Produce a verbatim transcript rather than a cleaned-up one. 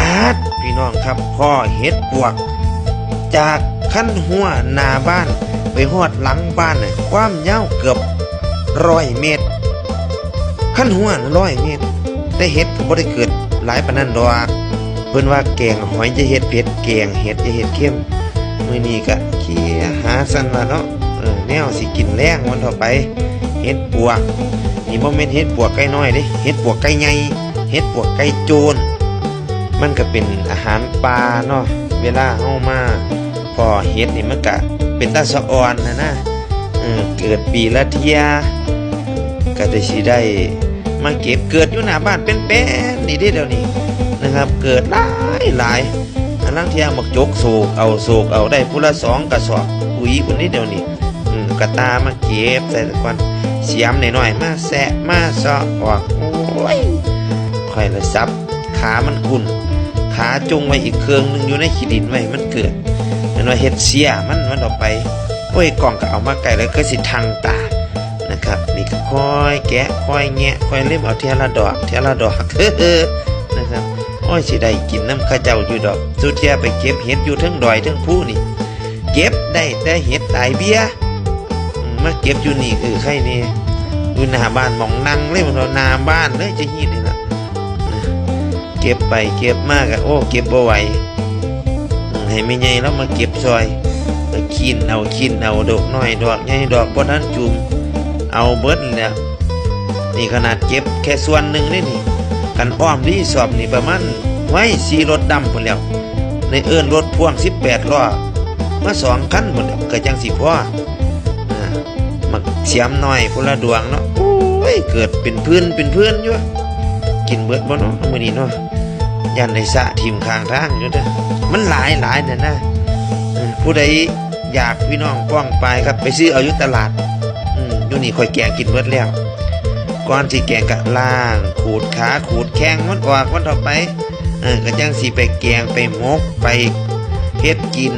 อาด พี่น้องครับ พ้อเห็ดปวก จากคันหัวหน้าบ้านไปฮอดหลังบ้านน่ะ ความยาวเกือบร้อยเมตร คันหัวน่ะร้อยเมตร แต่เห็ดก็บ่ได้เกิดหลายปานนั้นดอก เพิ่นว่าแกงหอยอย่าเฮ็ดเผ็ด แกงเห็ดอย่าเฮ็ดเค็ม มื้อนี้ก็เขี่ยหาซั่นว่าเนาะ เออ แนวสิกินแลงวันต่อไป เห็ดปวก นี่บ่แม่นเห็ดปวกไก่น้อยเด้ เห็ดปวกไก่ใหญ่ เห็ดปวกไก่โจน มันก็เป็นอาหารป่าเนาะ เวลาเฮามาพ้อเห็ดนี่มันก็เป็นตาสะอ่อนนะนะ เออ เกิดปีละเที่ย ก็ได้สิได้มาเก็บ เกิดอยู่หน้าบ้านเป็นๆ นี่เด้เดี๋ยวนี้นะครับ เกิดหลายหลาย อันลางเที่ยบักจกโศกเอาโศกเอาได้ผู้ละสองกระสอบปุ๋ยพุ่นนี่เดี๋ยวนี้ อืม กะตามาเก็บใส่ตะกอน เสียมน้อยๆ มาแซะมาเซาะออก โอ้ย ข่อยละสับ ขามันกุ่น ขาจุงไว้อีกเครื่องหนึ่งอยู่ในขี้ดินไว้ มันเกิด มันว่าเฮ็ดเสียมัน มันออกไป โอ้ย กล้องก็เอามาใกล้แล้วก็สิทังตา นะครับ นี่ก็ค่อยแกะ ค่อยแงะ ค่อยเล็มเอาเทียละดอก เทียละดอก นะครับ โอ้ย สิได้กินนำเขาเจ้าอยู่ดอก สุเที่ยไปเก็บเห็ดอยู่เทิงดอยเทิงภูนี่ เก็บได้แต่เห็ดตายเบี้ย อืม มาเก็บอยู่นี่ เออ ใครนี่ อยู่หน้าบ้านหม่องนั่งเลย มันว่าหน้าบ้านเลย จะฮีดนี่ล่ะ เก็บไปเก็บมาก็ โอ้ เก็บบ่ไหว อืม ให้แม่ใหญ่ลาวมาเก็บซอย ก็ขีนเอา ขีนเอา ดอกน้อย ดอกใหญ่ ดอกบ่ทันจุ่ม เอาเบิดนั่นแหละ นี่ขนาดเก็บแค่ส่วนหนึ่งเด้นี่ คันอ้อมรีสอร์ทนี่ประมาณ ไว้ สี่รถดำพุ้นแหล้ว ได้เอิ้นรถพ่วงสิบแปดล้อ มาสองคันพุ้นแหล้ว ก็จั่งสิพอ อ่า บักเสียมน้อยพุ้นละดวงเนาะ โอ้ย เกิดเป็นพื้นเป็นพื้นอยู่ กินเบิดบ่เนาะ มื้อนี้เนาะ ย่านได้สะถิ่มข้างทางอยู่เด้อ มันหลายหลายนั่นนะ เออ ผู้ใดอยาก พี่น้องป้องปายครับ ไปซื้อเอาอยู่ตลาด อืม อยู่นี่ข่อยแกงกินเบิดแล้ว ก่อนสิแกงก็ล้าง ขูดขา ขูดแข้งมันออกมันเถาะไป เออ ก็จั่งสิไปแกง ไปหมก ไปเฮ็ดกิน